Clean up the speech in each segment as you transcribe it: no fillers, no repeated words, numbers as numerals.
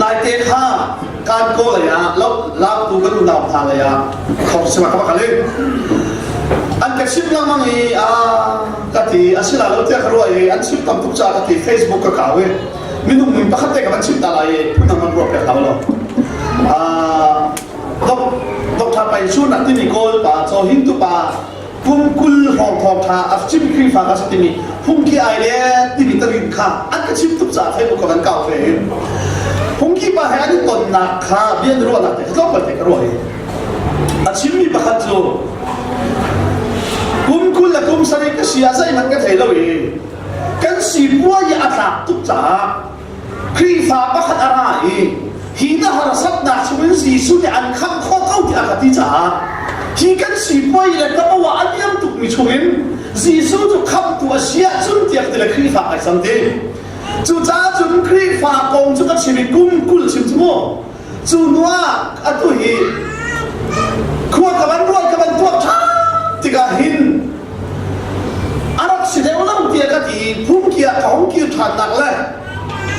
Naite kha kan kaw lei ah lautu kan unau hna lei ah thawng sima ka va kal i an ka chimh lengmang i a ka ti a si la lo tiah ka ruah i an chim tam tuk caah ka ti Facebook ka kau i minung min pakhat te ka van chimh ta lai i phundang van ruah piak hau lo. Dr. Pai Sun a timi Kawl pa Chaw Hin tu pa kum 20 hrawng thawngṭha a chim Khrihfa ka si timi phungki ai le timi tarin kha an ka chim tuk caah Facebook ka van kau ve i phungki pa he an i tonnak kha bia na ruahnak te kha tlawmpal te ka ruah i a chimmi pakhat cu kum 20 le kum 7 ka si ah zeihmanh ka thei lo i kan sipuai i a tlak tuk caah Khrihfa pakhat a ra i hi na harsatnak chungin Jesuh nih an khamh khawh ko tiah a ka ti caah hi kan sipuai le ka paoh a liam tukmi chungin Jesuh cu khamhtu a si ahcun tiah ti le Khrihfa kai cang ti. Cucaah cun Khrihfa kong cu ka chim i kum 20 chim cu mu. Cu hnu ah atu hi khua ka van ruah ka van tuak ṭhan tikah hin a rak si deuh lo tiah ka ti i phungki ah ka hung kir ṭhannak le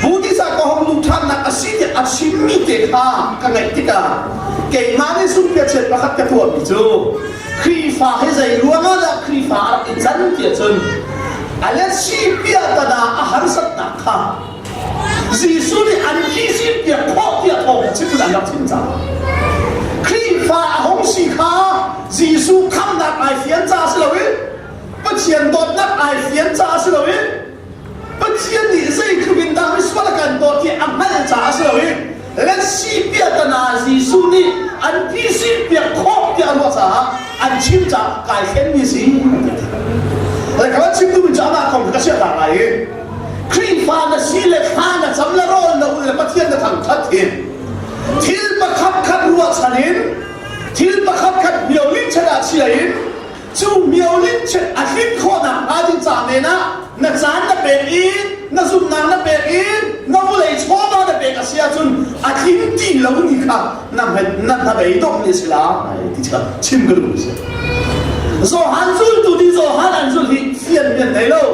Buddhist ah ka hung luh ṭhannak a si tiah a chimmi te kha ka ngaih tikah keimah nih zumhpiachiat pakhat ka tuahmi cu Khrihfa hi zei ruangah dah Khrihfa a rak i can tiah cun a let si piahtana a harsatnak kha Jesuh nih an piak khawh tiah thawng chim an rak chim caah Khrihfa a hung si kha Jesuh khamnak ai fian caah si loin Pathian dawtnak ai fian caah si loin Pathian nih zeitluk in dah misual a kan dawt ti a hngalh caah si loin letsi piatana Jesuh nih an piak khawh tiah a ruah caah an chim caah kai thlenmi si. Le ka chim duhmi cu amah kong ka chiah ta lai i Khrihfa na si le thla na cam le rawl na ul le Pathian na thangṭhat hi thil pakhat khat ruahchan in thil pakhat khat miolin chet ah chia in cu miolin chet a tlin khawhnak hnga ding ca men ah na caan na pek i na zumhnak na pek i na vawlei chawva na pek a si ahcun a tling ti lo ni kha na na hnabei dongh ni a si lai ti kha chim ka duh si. Johan zultu nih Johan an zulh hi fian mi an nei lo.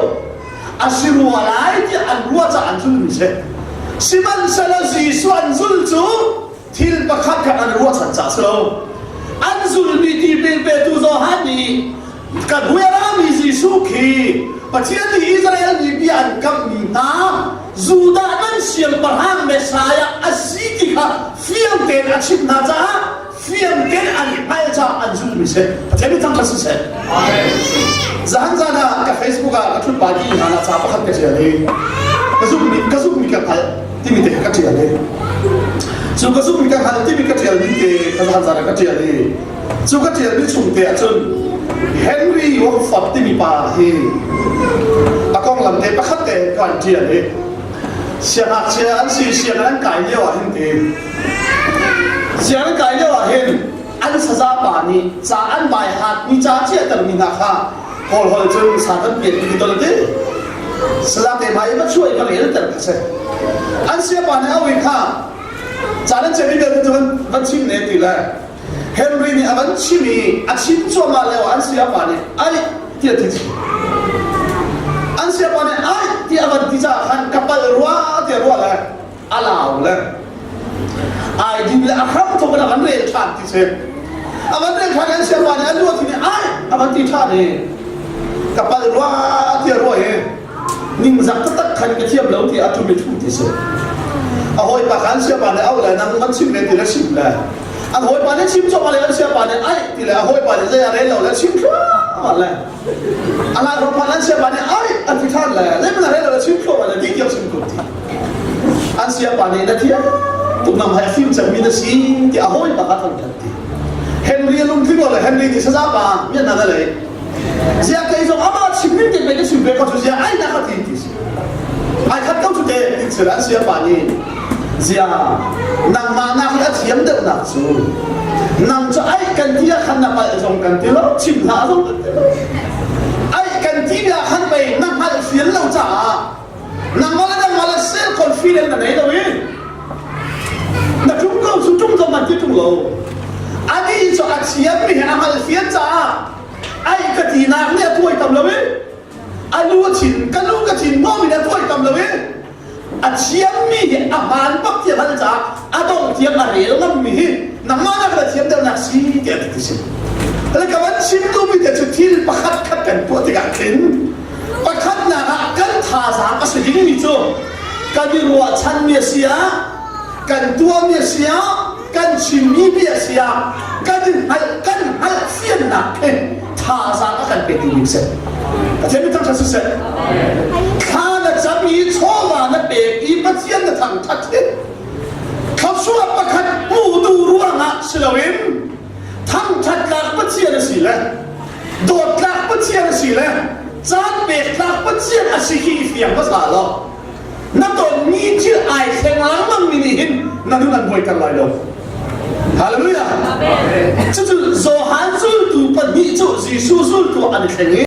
A si rua lai tiah an ruah caah an zulmi si. Sihmanhsehlaw Jesuh an zul cu thil pakhat kha an ruahchan caah si lo. An zulmi tipil petu Johan nih ka rami Jesuh khi Pathian nih Israel mi bia an kamhmi hna Judah nan siangpahrang Messiah a si ti kha fiang tein a chimh hna caah fiang tein an hngalh caah an zulhmi si. Pathian nih thangṭhat siseh. Zahan zan ah ka Facebook ah ka ṭhut pa ti hna ca pakhat ka ṭial i ka zumhmi ka zumhmi ka hngalh timi te ka ṭial i cu ka zumhmi ka hngalh timi ka ṭialmi te ka zahan zan ah ka ṭial i cu ka ṭialmi chung te ah cun Henry Wangford timi pa hi a konglam te pakhat te kan ṭial i siangngakchia an si sianginn an kai lio ah hin ti Sianginn kai lio ah hin an saza pa nih ca an bai hatmi ca chiahtermi hna kha Kawl holh cun sa kan pian ti ton ti. Saza te hmai va chuah i va rel ter kha si. An siapa nih a ui kha ca nan chiahmi vialte cu van chim ne ti le Henry nih a van chim i a chim cuahmah lio an siapa nih ai tiah ti an siapa nih ai ti a van ti caah khan ka pal rua tiah ruah le a lau le ai dim le a hram thawk in a van rel ṭhan ti si a van rel ṭhan an siapa nih an ruah ti nih ai a van ti ṭhan i ka pal rua tiah ruah i ningzak taktak khan ka thiam lo ti a ṭum i ṭhu ti si a hawipa kha an siapa nih au le nang van chim ve ti le chim le an hawipa nih chim cawk le an siapa nih ai ti le a hawipa nih zei a rel lo le chim thluahmah le a lai ro phan an siapa nih ai an ti ṭhan le zeihmanh a rel lo le chim thluahmah le dih tiang chim ko ti an siapa nih na thiam tuk nang hai a fim cemmi na si ti a hawipa kha thangṭhat ti Henry a lungtling lo le Henry nih saza pa mian na lei zia kei zong amah chim ning te pe ka chim ve ko cu zia ai na kha ti ti si ai khat ko cu te ti si an siapa nih zia nangmah nak hi a thiam deuh nak cu nang cu ai kan ti ah khan na palh zong kan ti lo chim hlah zong kan ti lo ai kan ti ah khan pei na hngalh fian lo caah nangmah le nangmah le self confidence na nei lo i na ṭung ko cu ṭung zong an ti ṭung lo ani cu a thiammi he a hngalh fian caah ai ka tinak nih a tuai tam lo i a lu a thin ka lu ka thin maw in a tuai tam lo i a thiammi hi a hmaan bak ti a hngalh caah. tiang a rel ngammi hi nangmah nak na thiam deuhnak si tiah ti si. Le ka van chim duhmi te cu thil pakhat khat kan tuah tikah khin pakhatnak ah kan thazaang a si dingmi cu kan i ruahchanmi a si ah kan tuahmi a si ah kan chimmi bia a si ah kan i hngalh kan hngalh fiannak khi thazaang a kan petu ding si. Pathian mi thangṭhat siseh. Thla na cam i chawva na pek i Pathian na thangṭhat hi thluachuah pakhat hmutu ruangah si loin thangṭhatnak Pathian a si le dawtlak Pathian a si le caan pektlak Pathian a si hi fiang hmasa law na tonmi thil ai thleng lengmang mi nih hin na nun an buaiter lai lo. Hallelujah. Cucu Johan zultu pahnih cu Jesuh zultu an i thleng i.